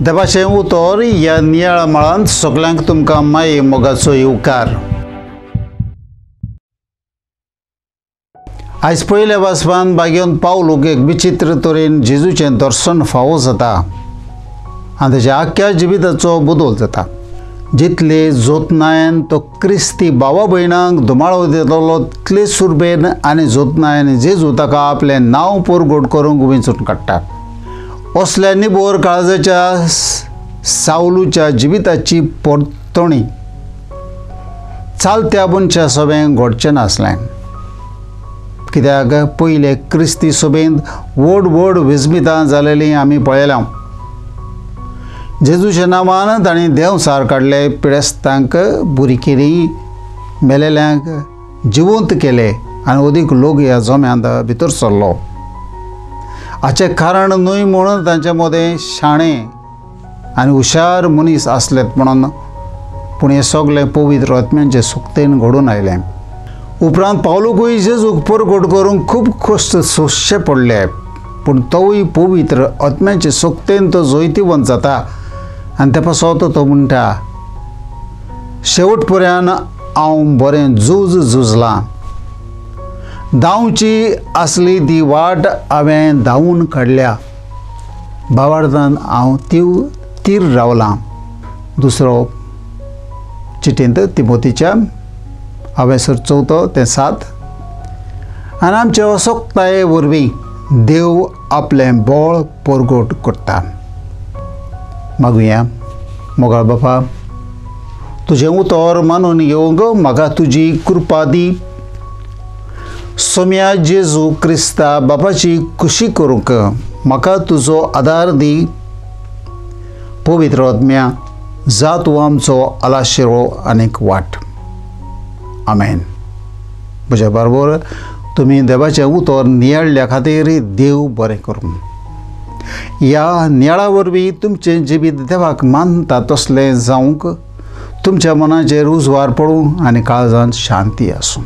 देवाचें उतर ह्या नियाळ मळांत सगल्यांक तुमकां माये मोगाचो येवकार। आयज पयल्या वाचपान बागेवन पावलूक एक विचित्र तरेन जेजूचें दर्शन फावो जाता आनी ताच्या आख्ख्या जिविताचो बदल जाता। जितले जोतनायन तो क्रिस्ती भावा भयणांक धुमाळो दितलो तितले सुरबेन आनी जोतनायन जेजू ताका आपलें नांव परगट करूंक वेंचून काडटा। असल्या निबोर काळजाच्या सावलूच्या जिविताची परतणी चालत्या मनशा सभेंत घडचें नासलें, कित्याक पयले क्रिस्ती सभेंत व्हड व्हड विस्मितां जालेलीं आमी पळयल्या। जेजूच्या नांवान तांणी देंवसार काडले, पिडेस्तांक बुरी केली, मेलेल्यांक जिवंत केले आनी अदीक लोक ह्या जम्यांत भितर सरलो। हाचें कारण न्हय म्हणून तांचे मदें शाणे आनी हुशार मनीस आसलेत म्हणून, पूण हें सगळें पवित्र आत्म्यांचे सुक्तेन घडून आयलें। उपरांत पावलूकूय जेजूक परगट करूंक खूब कश्ट सोंसचे पडले, पूण तोवूय पवित्र आत्म्याचे सुक्तेन तो जैतिवंत जाता आनी ते पासत तो म्हणटा, शेवट पर्यंत हांव बरें झूज झुजलां, धांवची आसली ती वाट हांवें धांवून काडल्या, भावार्थान हांव तीर रावलां। दुसरो चिटींत तिमोतीच्या हांवें सर 4 ते 7। आनी आमचे असक्ताये वरवीं देव आपलें बळ परगट करता। मागुया। मोगाळ बापा, तुजें उतर मानून घेवंक म्हाका तुजी कृपा दी। सोम्या जेजू क्रिस्ता बापाची खुशी करूंक म्हाका तुजो आदार दी। पवित्र आत्म्या, जा तूं आमचो आलाशिरो आनीक वाट। आमेन। म्हज्या बरोबर तुमी देवाचें उतर नियाळ्ळ्या खातीर देव बरें करूं। ह्या नियाळा वरवीं तुमचें जिवीत देवाक मानता तसलें जावंक तुमच्या मनाचेर उजवार पडूं आनी काळजांत शांती आसूं।